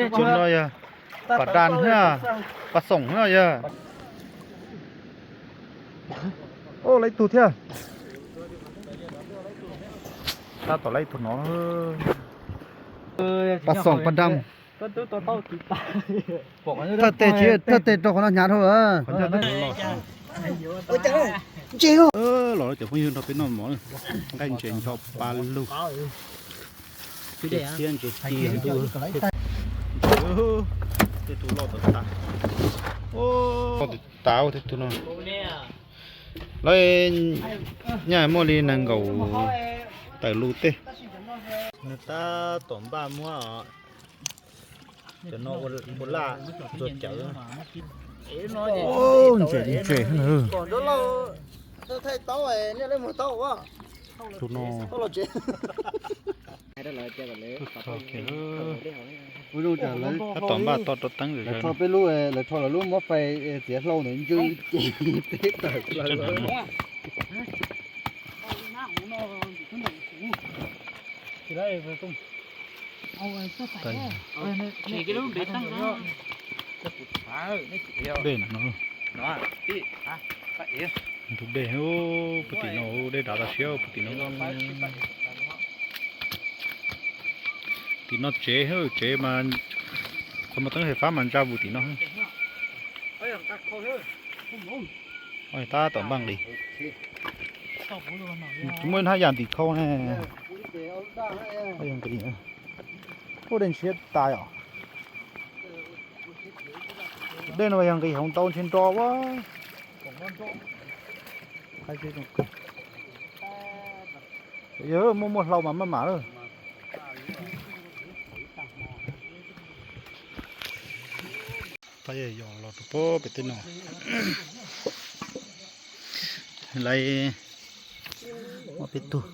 Tus no yog pas daj thiab, pas xoom no yog. Ua lawv ib tug thiab. Tab tom lawv ib tug no. Pas xoom pas daj. Thawj teg tsis, thawj teg rau qhov no hnyav dhau. Los cov phooj ywg nrog peb noj mov, nqaij ntses ncho pa lug, txiab ntses ci ntuj. Tej tug loj tas tas. Loj tas tas tej tug no. Lawv nyaj muaj li nees nkaum tawm lus tej. Nws tab tom npaj muab cov no ua laj ntxuag cawv. Ntses ntses. Tus no. Tab tom npaj toj rau teeb. Lawv rho peb lub, lawv rho lawv lub muab fais txiav hlau ntawd ntsw ces peb tawm plaws. Dej no. Tus dej, puag tim no dej dav tas siab puag tim no. Tim no tsev, tsev mas qhov muag teeb fais fab mas ntsa vus tim no. Tab tom npaj nqis. Tsis muaj ib hab yam ntim khau ne. Puag dej ntshiab tas yom. Dej no yog nqis hauv ntau ntshe nro ua. Yog muaj muaj hlau mas maj mam lawm. Pab yog los rau pem tej no. Lawv muab peb tug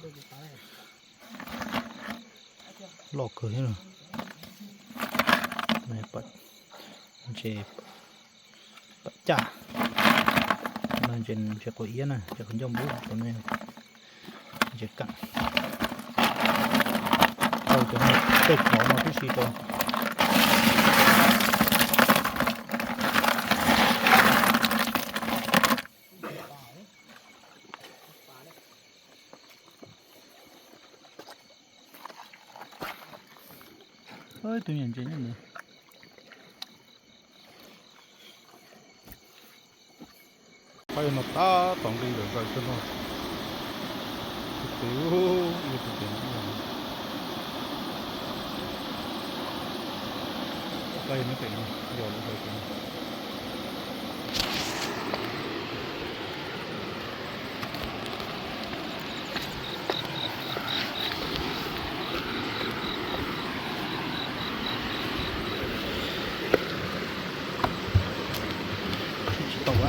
loj kawg thiab. Ntses pam caj, ntses quav iab na, ntses quav ncauj npub, ntses kam. Tau cov tej khov no tib si rau. Tus niam ntses nyob ntawd. Qhov no tab tom nqis zom zaws kawg no. Tus pem, tus pem. Qhov no pem no, yog lub pem no. Tsis tau a.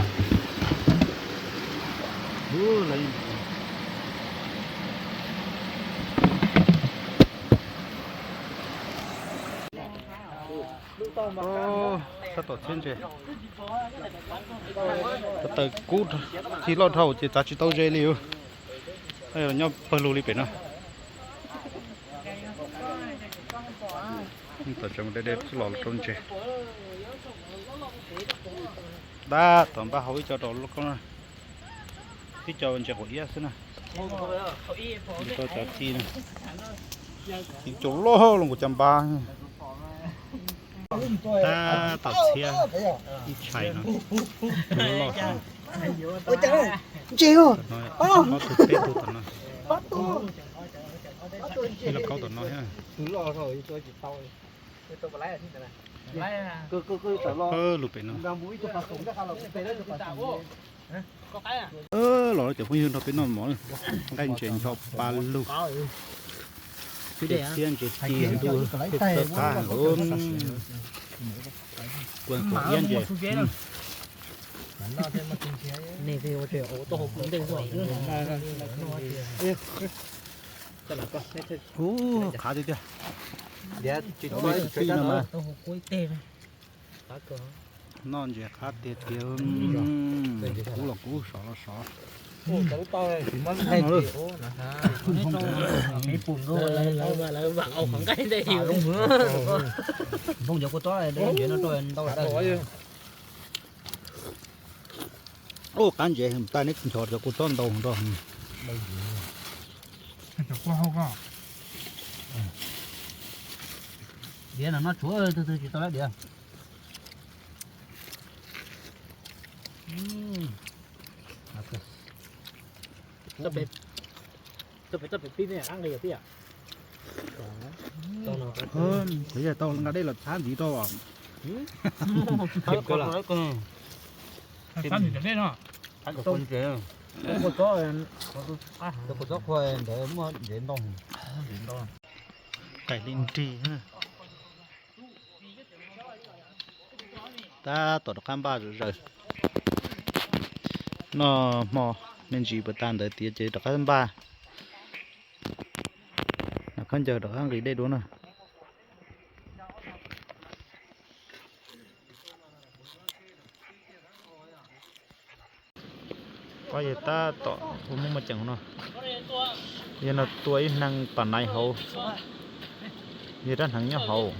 Tab tom txhiab ntses. Taws kub, txij loj dhau ces txav tsis tau ze li. Nyob pawg lug li pem no. Tawm tsees de de los rau ntses. Tab tom npaj hau ib co rau lub koob na. Ib co ntses quav iab xwb na. Ib co cov ci na. Ib co loj los nkaus cas npab. Tab tom txhiab ib tshais no. Loj. Ntses, ob tug peb tug tom no. Ib lub kaub tom no thiab. Lub pem no. Los cov phooj ywg nrog peb noj mov, nqaij ntses ncho pa lug, txiab ntses ci ntuj, txawj qab, kua iab ntses. Ub, qab tiag tiag. Cov me txiv txij no mas noj ntses qab tiag tiag. Kub los kub, sov los sov. Npoo cov kua tob ntau. Ub, qab ntses tais neb nchos cov kua tob ntau nrog. Diav no no tshuav twg twg tsis tau lawm diav. Kuv yog tau nqa dej los txhab ntxiv rau. Txhab ntxiv cov dej no. Kua txob, kua txob qhua ntawd muaj ntsev ntau. Tais li nrig. Tab tom rov qab npaj zom zaws. Noj hmo me ntsis puas tag ntawd tiav ces rov qab npaj. Nqa khaub ncaws rov qab nqis dej dua na. Koj yog tab tom ua muaj muaj ceem no. Yog no tua ib hneev pas naiv hauv. Yog rab hneev nyob hauv.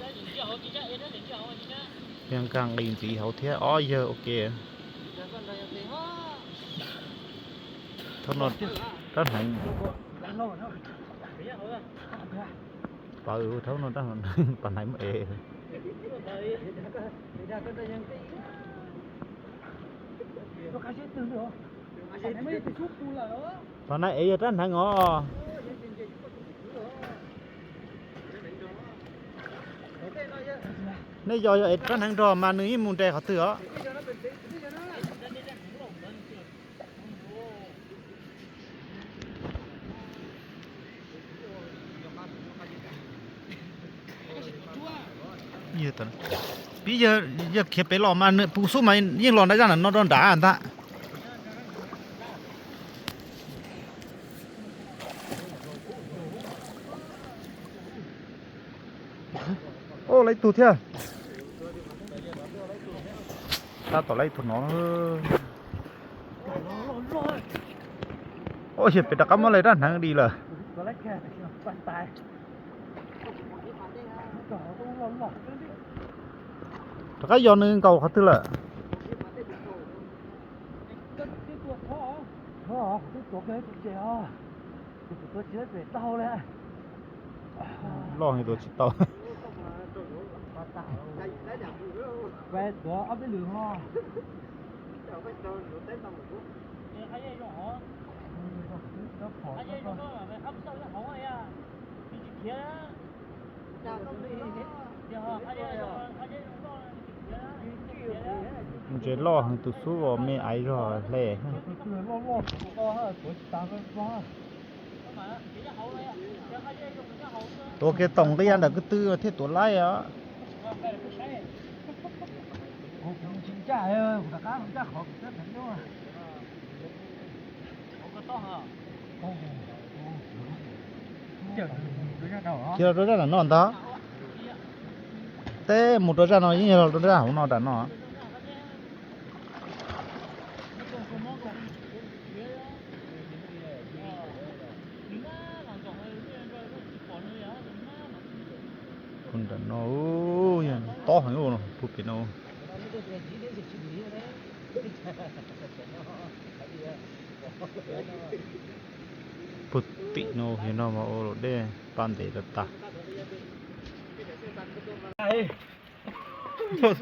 Yog nkag nqis ntxiv hauv thiab ob yawg ua ke. Thaum no rab hneev plaws, thaum no rab hneev pas naiv muaj es. Pas naiv es yog rab hneev os. Nej yog yog es rab hneev nrog mas nws yeej mus nres qhov twg os. Pib yog khiav pem los mas nws pus xub mas yeej los nram zaj no rau nrad ntag. Ua, lawv ib tug thiab. Tab tom lawv ib tug no. Ua, yog pem rov qab muab lawv rab hneev dim lawm. Rov qab yog nws nkaum qhov twg lawm. Loj heev, tua tsis tau. Ntses loj heev, tus xub uas me aiv zog hle. Tuav kev toom nqi ntawm ko tw thiaj tuav laib os. Cia los rau zaj nram no ntag. Teb mus rau zaj no yeej yog los rau zaj hauv no nram no. Nram no tob heev, pug pem no. Pug tim no yog no mas ua luam dej paj ntev tas tas.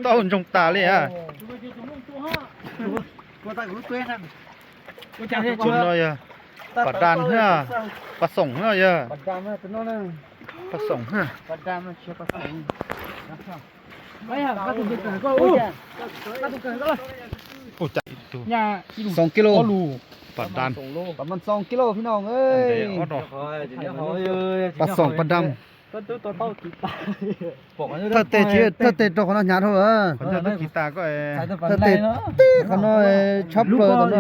Tau ntsoog tas li a. No yog pas das, pas xoom no yog pas xoom. Xoom kilo pas das. Pas xoom pas das. Thawj teg, thawj teg rau qhov no hnyav dhau. Thawj teg tib qhov no tshab plaws no.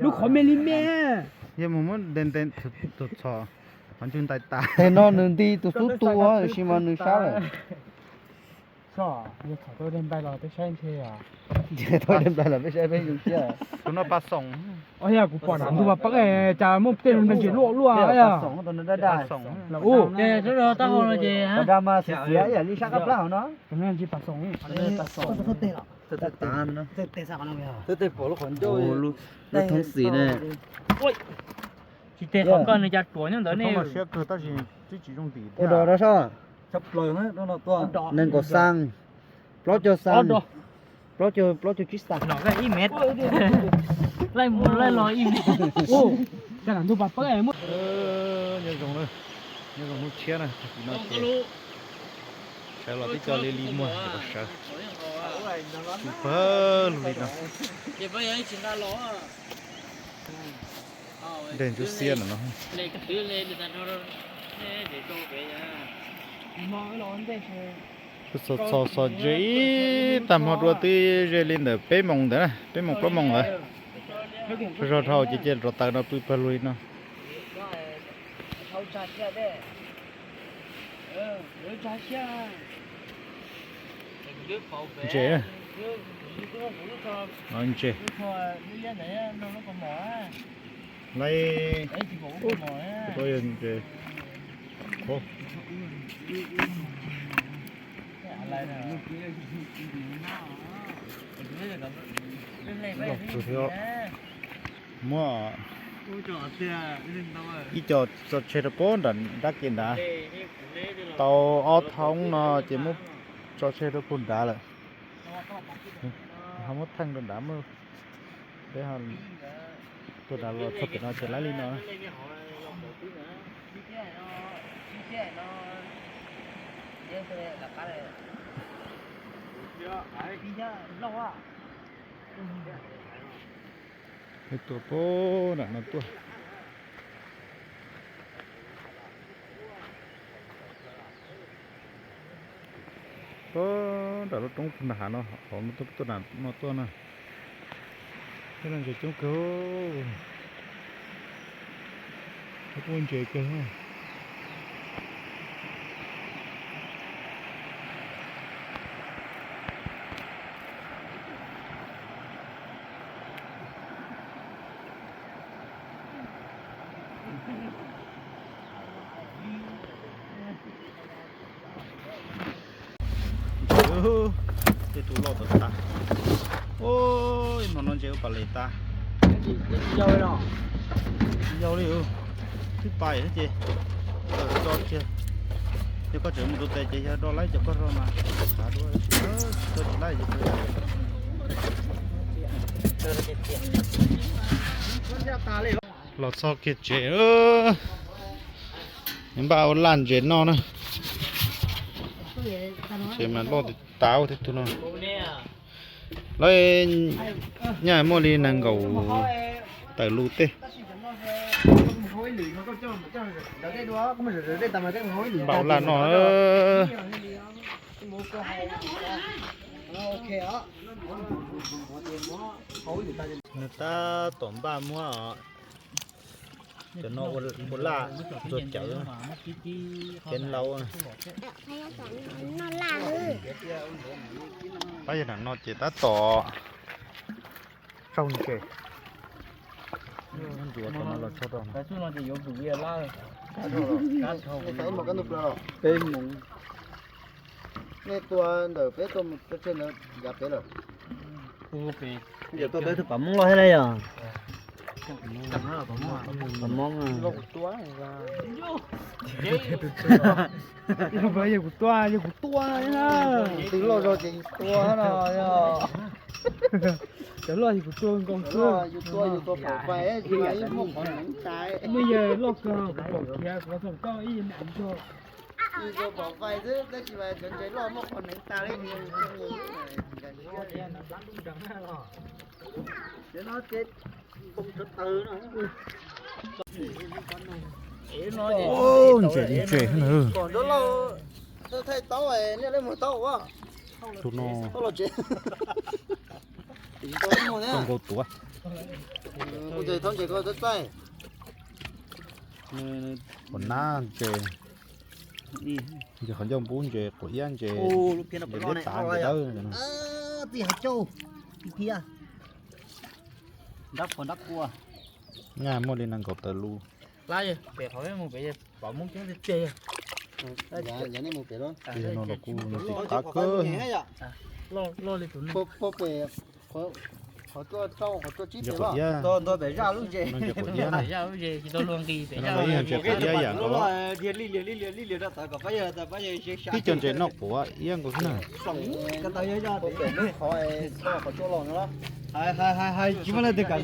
Lub qhov me li me. Yog mus muab nte nte tus txhos qhov ntswg ntais tas. Teg no nws nti tus xub tu, tiam sis mas nws sab lawm. Tus no pas xoom. Os yog kuv pom nram ntug pas peb cas muaj tej ntses luaj luaj. Pas xoom, tus no daj daj. Los ub, pas daj mas xiav xiav ib yam li sab qab plab hauv no. Tus no ntses pas xoom. Lub thoob xim ne. Tsis tes qhov koj nws cas ruam nyob ntawd ne. Siab kawg tab sis twb tsis zoo ntim. Ua dog rau sab. Nees nkaum xaa, plaub caug xaa, plaub caug, plaub caug tsib xaa. Ib mev. Laij mus laij los ib mev. Cas nram ntug pas peb. Nyob zoo, nyob zoo hnub tshiab na, no ces sawv los twb cov li li muag sawv. Tsis pawg lug li no. Dej ntsuab xiab no. Txhos txhos txhos ze ib tag hmo dua twb ze li ntawm peb moos ntawd na, peb moos plaub moos ntawd. Zog dhau ces cia rov taws no pw pawg lug li no. Ntses, ntses. Laiv, ntses. Muab ib co tso tseg rau pem nram nrab kev nrad, tau ob thoob no ces muab tso tseg rau pem nrad lawm. Ho muab theej rau nrad, peb tuaj nrad los txog pem no ces laiv li no. Peb tuaj pem nram no tuaj. Pem nram lub roob puag nram hav no, hauv no tuaj, tuaj nram no tuaj na. Peb no ntses coob kawg, peb kuj ntses kawg. Tej tug loj tag tag. Ua, ib hmo no ntses ua pas les tag. Yau li, twb pais thiab ces tso kiag. Yog koj tseem mus rau tes ces yog do laib cov koj rau mas, tsis tau tsis laib ces los txog kiag tsev, npaj ua laj ntses noj na. Tsev mas loj tas tas tej tug no. Lawv nyaj muaj li nees nkaum tawm lus tej. Npaj ua laj noj. Nws tab tom npaj muab cov no ua laj ntxuag cawv, kev lau. Pab yog nram no ces tab tom tsaug ntses. Ntsuav cov no los tso rau no. Nej tua ntawm peb tua mus tso tseg ntawd yav pem lawm. Yog tua peb tus pam moob loj thiab ne yog? Pam moob. Yog kuv tua, yog kuv tua. Twg loj zog ces yus tua no yog. Cov loj yus kuv tua nkaus xwb. Yus tua yus tua pam fais tsis mas yus muaj qhov neev tas. Muaj yawg loj kawg kuv pom khiav kuv txog koj ib yam ntsog. Yus tua pam fais xwb tab sis mas cov ntses loj muaj qhov neev tas li. Ntses ntses na. Thaij taub, nej mus taub ua. Tus no tau nkaus tuav. Quav nab ntses, ntses qhov ncauj npub, ntses quav iab, ntses deb tav, ntses dawb. Thiab nrab pua nrab kua. Nyaj muaj li nees nkaum tawm lus. Pem qhov mus pem pom Hmoob coob tiag tiag. Ces no los kuj nws tiv qab kawg. Loj li tus pem qhov tuaj rau qhov tuaj tsib tes los. Ntawm pem zaj lub zes, zaj lub zes tsis tau luag nqis pem zaj. Dhia li liam li liam li liam rau tod kom pab yawg, pab yawg tib co ntses noj quav iab nkaus xwb na. Pem lub qhov tuaj qhov tuaj los no los. Hais hais hais tsis muaj leej twg kam nqi.